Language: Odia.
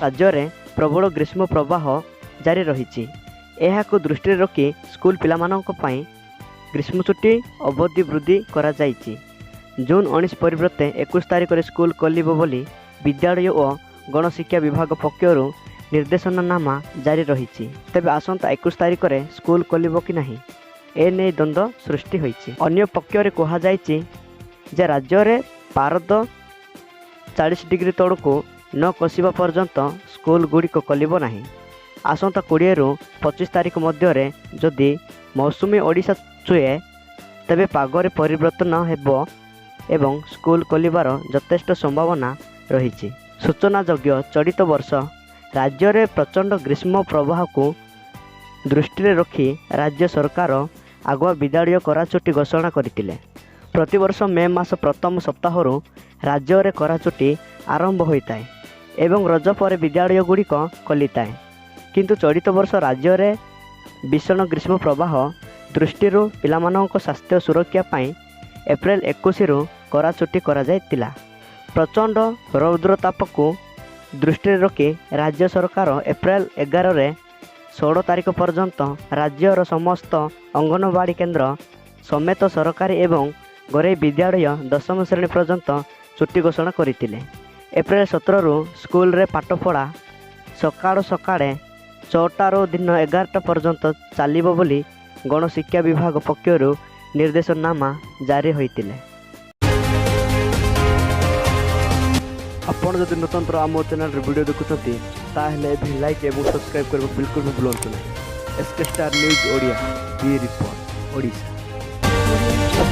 ରାଜ୍ୟରେ ପ୍ରବଳ ଗ୍ରୀଷ୍ମ ପ୍ରବାହ ଜାରି ରହିଛି। ଏହାକୁ ଦୃଷ୍ଟିରେ ରଖି ସ୍କୁଲ ପିଲାମାନଙ୍କ ପାଇଁ ଗ୍ରୀଷ୍ମ ଛୁଟି ଅବଧି ବୃଦ୍ଧି କରାଯାଇଛି। ଜୁନ୍ 19 ପରିବର୍ତ୍ତେ 21 ତାରିଖରେ ସ୍କୁଲ ଖୋଲିବ ବୋଲି ବିଦ୍ୟାଳୟ ଓ ଗଣଶିକ୍ଷା ବିଭାଗ ପକ୍ଷରୁ ନିର୍ଦ୍ଦେଶନାମା ଜାରି ରହିଛି। ତେବେ ଆସନ୍ତା 21 ତାରିଖରେ ସ୍କୁଲ ଖୋଲିବ କି ନାହିଁ, ଏ ନେଇ ଦ୍ୱନ୍ଦ୍ୱ ସୃଷ୍ଟି ହୋଇଛି। ଅନ୍ୟ ପକ୍ଷରେ କୁହାଯାଇଛି ଯେ ରାଜ୍ୟରେ ପାରଦ 40 ଡିଗ୍ରୀ ତଳକୁ ନ ଖସିବା ପର୍ଯ୍ୟନ୍ତ ସ୍କୁଲ ଗୁଡ଼ିକ ଖୋଲିବ ନାହିଁ। ଆସନ୍ତା 20ରୁ 25 ତାରିଖ ମଧ୍ୟରେ ଯଦି ମୌସୁମୀ ଓଡ଼ିଶା ଛୁଏଁ, ତେବେ ପାଗରେ ପରିବର୍ତ୍ତନ ହେବ ଏବଂ ସ୍କୁଲ ଖୋଲିବାର ଯଥେଷ୍ଟ ସମ୍ଭାବନା ରହିଛି। ସୂଚନାଯୋଗ୍ୟ, ଚଳିତ ବର୍ଷ ରାଜ୍ୟରେ ପ୍ରଚଣ୍ଡ ଗ୍ରୀଷ୍ମ ପ୍ରବାହକୁ ଦୃଷ୍ଟିରେ ରଖି ରାଜ୍ୟ ସରକାର ଆଗୁଆ ବିଦ୍ୟାଳୟ ଖରାଛୁଟି ଘୋଷଣା କରିଥିଲେ। ପ୍ରତିବର୍ଷ ମେ ମାସ ପ୍ରଥମ ସପ୍ତାହରୁ ରାଜ୍ୟରେ ଖରାଛୁଟି ଆରମ୍ଭ ହୋଇଥାଏ ଏବଂ ରଜ ପରେ ବିଦ୍ୟାଳୟଗୁଡ଼ିକ ଖୋଲିଥାଏ। କିନ୍ତୁ ଚଳିତ ବର୍ଷ ରାଜ୍ୟରେ ଭୀଷଣ ଗ୍ରୀଷ୍ମ ପ୍ରବାହ ଦୃଷ୍ଟିରୁ ପିଲାମାନଙ୍କ ସ୍ୱାସ୍ଥ୍ୟ ସୁରକ୍ଷା ପାଇଁ ଏପ୍ରିଲ 21ରୁ ଖରାଛୁଟି କରାଯାଇଥିଲା। ପ୍ରଚଣ୍ଡ ରୌଦ୍ରତାପକୁ ଦୃଷ୍ଟିରେ ରଖି ରାଜ୍ୟ ସରକାର ଏପ୍ରିଲ 11ରେ 16 ତାରିଖ ପର୍ଯ୍ୟନ୍ତ ରାଜ୍ୟର ସମସ୍ତ ଅଙ୍ଗନବାଡ଼ି କେନ୍ଦ୍ର ସମେତ ସରକାରୀ ଏବଂ ଘରୋଇ ବିଦ୍ୟାଳୟ ଦଶମ ଶ୍ରେଣୀ ପର୍ଯ୍ୟନ୍ତ ଛୁଟି ଘୋଷଣା କରିଥିଲେ। ଏପ୍ରିଲ 17ରୁ ସ୍କୁଲରେ ପାଠପଢ଼ା ସକାଳ 6:30ରୁ ଦିନ 11ଟା ପର୍ଯ୍ୟନ୍ତ ଚାଲିବ ବୋଲି ଗଣଶିକ୍ଷା ବିଭାଗ ପକ୍ଷରୁ ନିର୍ଦ୍ଦେଶନାମା ଜାରି ହୋଇଥିଲେ। ଆପଣ ଯଦି ନୂତନ ଆମ ଚ୍ୟାନେଲରେ ଭିଡ଼ିଓ ଦେଖୁଛନ୍ତି, ତାହେଲେ ଏବେ ଲାଇକ୍ ଏବଂ ସବସ୍କ୍ରାଇବ୍ କରିବାକୁ ବିଲକୁଲ ବି ଭୁଲନ୍ତୁ ନାହିଁ। S K star news Odia, bureau report, Odisha.